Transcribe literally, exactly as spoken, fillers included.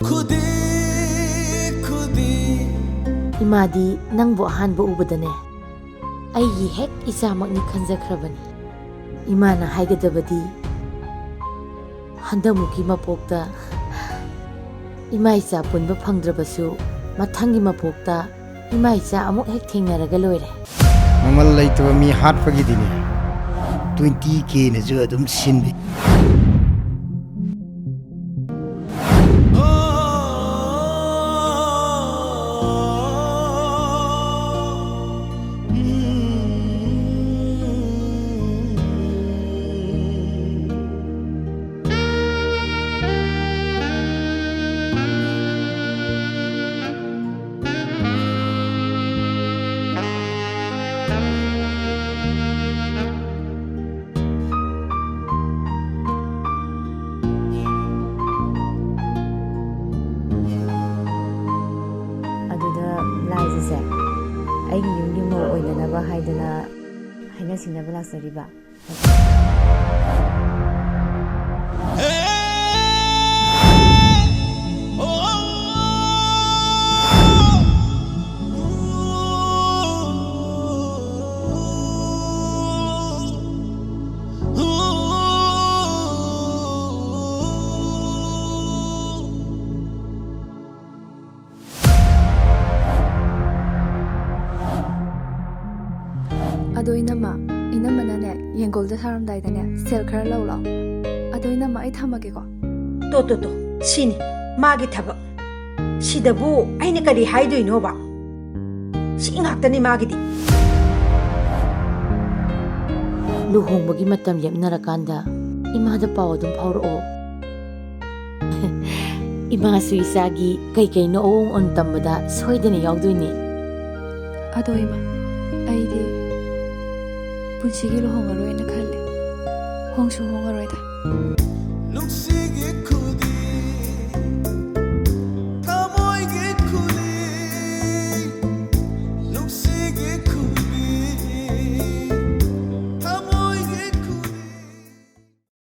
ꯈꯨꯗꯤ ꯈꯨꯗꯤ꯫ ꯏꯃꯥꯗꯤ ꯅꯪꯕꯨ ꯑꯍꯥꯟꯕ ꯎꯕꯗꯅꯦ, ꯑꯩꯒꯤ ꯍꯦꯛ ꯏꯆꯥꯃꯛꯅꯤ ꯈꯟꯖꯈ꯭ꯔꯕꯅꯤ꯫ ꯏꯃꯥꯅ ꯍꯥꯏꯒꯗꯕꯗꯤ, ꯍꯟꯗꯛꯃꯨꯛꯀꯤ ꯃꯄꯣꯛꯇ ꯏꯃꯥ ꯏꯆꯥ ꯄꯨꯟꯕ ꯐꯪꯗ꯭ꯔꯕꯁꯨ, ꯃꯊꯪꯒꯤ ꯃꯄꯣꯛꯇ ꯏꯃꯥ ꯏꯆꯥ ꯑꯃꯨꯛ ꯍꯦꯛ ꯊꯦꯡꯅꯔꯒ ꯂꯣꯏꯔꯦ꯫ ꯃꯃꯜ ꯂꯩꯇꯕ ꯃꯤ ꯍꯥꯠꯄꯒꯤꯗꯤꯅꯦ, ꯇ꯭ꯋꯦꯟꯇꯤ ꯀꯦꯅꯁꯨ ꯑꯗꯨꯝ ꯁꯤꯟꯕꯤ꯫ ꯑꯗꯨꯗ ꯂꯥꯏꯖꯁꯦ ꯑꯩꯒꯤ ꯌꯨꯝꯒꯤ ꯃꯧ ꯑꯣꯏꯅꯅꯕ ꯍꯥꯏꯗꯅ ꯍꯥꯏꯅ ꯁꯤꯡꯅꯕ ꯂꯥꯛꯆꯔꯤꯕ꯫ ꯑꯗꯣ ꯏꯅꯝꯃ, ꯏꯅꯝꯃꯅꯅꯦ, ꯌꯦꯡꯒꯣꯜꯗ ꯁꯥꯔꯝꯗꯥꯏꯗꯅꯦ, ꯁꯦꯜ ꯈꯔ ꯂꯧ ꯂꯥꯎ꯫ ꯑꯗꯣ ꯏꯅꯝꯃ, ꯑꯩ ꯊꯝꯃꯒꯦꯀꯣ꯫ ꯇꯣ, ꯇꯣ, ꯇꯣ, ꯁꯤꯅꯤ ꯃꯥꯒꯤ ꯊꯕꯛ꯫ ꯁꯤꯗꯕꯨ ꯑꯩꯅ ꯀꯔꯤ ꯍꯥꯏꯗꯣꯏꯅꯣꯕ? ꯁꯤ ꯉꯥꯛꯇꯅꯤ ꯃꯥꯒꯤꯗꯤ꯫ ꯂꯨꯍꯣꯡꯕꯒꯤ ꯃꯇꯝ ꯂꯦꯞꯅꯔꯀꯥꯟꯗ ꯏꯃꯥꯗ ꯄꯥꯎ ꯑꯗꯨꯝ ꯐꯥꯎꯔꯛꯑꯣ꯫ ꯏꯃꯥꯁꯨ ꯏꯆꯥꯒꯤ ꯀꯩ ꯀꯩꯅꯣ ꯑꯑꯣꯟ ꯑꯑꯣꯟ ꯇꯝꯕꯗ ꯁꯣꯏꯗꯅ ꯌꯥꯎꯗꯣꯏꯅꯤ꯫ ꯑꯗꯣ ꯏꯃꯥ, ꯑꯩꯗꯤ ꯄꯨꯟꯁꯤꯒꯤ ꯂꯨꯍꯣꯡꯉꯔꯣꯏꯅ ꯈꯜꯂꯦ꯫ ꯍꯣꯡꯁꯨ ꯍꯣꯡꯉꯔꯣꯏꯗ꯫ ꯅꯨꯡꯁꯤꯒꯤ